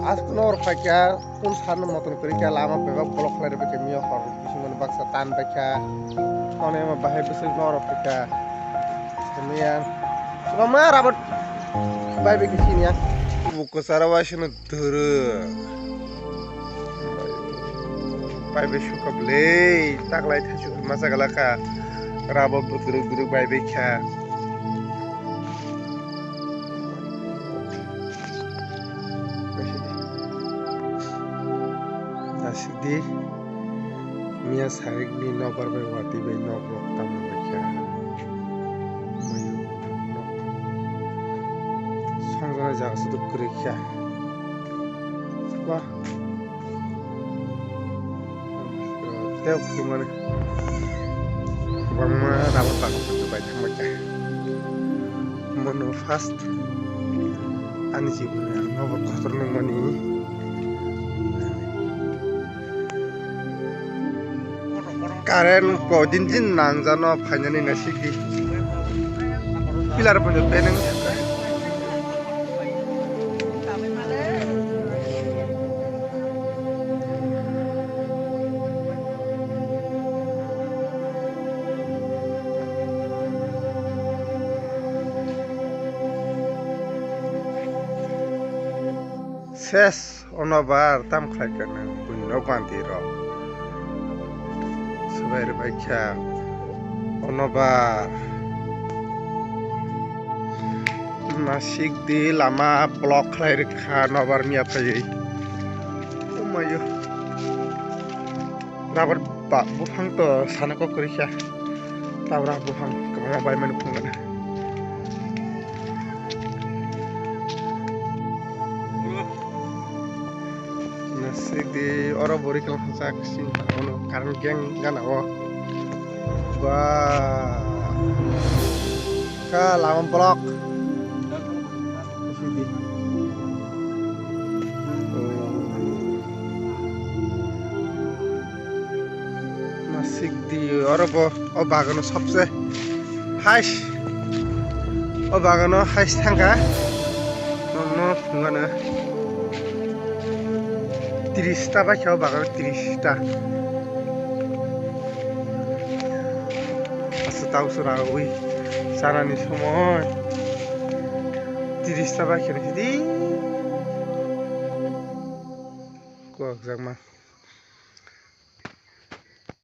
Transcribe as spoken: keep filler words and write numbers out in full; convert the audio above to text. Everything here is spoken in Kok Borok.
Aswk norok phaikha, kun sanno motom kwrwikha, lama bebak block khlai rwbaikha, miya hor bisingmani baksa tan baikha, hwnwi omo bahai bwswk norok phaikha. Miya kwbangma rabar bai bai khe siniya. Buko chara waisano dwrwk. Bai bai sukha bwlwi, taklai thaichuk masa galakha, rabar bo dwrwk dwrwk bai bai kha. Naisik di, miya sarikni nobar bai watwi bai nok rok tamo bai kha. Mayung nok songjaknai jaga se kwrwi kha. Wah. Tei phunukmani kwbangma rubber bagwi bai thangbaikha. Bono first ani jiboni ang nobar kotor nukmani. Current ko din din nangjano phainani naisik di. Pillar phano penang. Ses, o nobar tam khlai kha nang buino bandi rok. Swbai rwbai kha o nobar. Naisik di lama block khlai rwkha nobar miya phaiwi. Umayo. Rubber ba buphang to sana kok kwrwi kha. Tabra buphang kwbangma bai mani phunukna. Naisik di oro bori khe sajak sing ono current gang gana o. Ba. Kha lama block. Naisik di oro bo o bagano sobse highest. O bagano highest thangkha. Nono phunukgano tris ta baikha o bagano tris ta. Asa tau sura ui sanani somoi tris ta baikha di. Kuak jakma.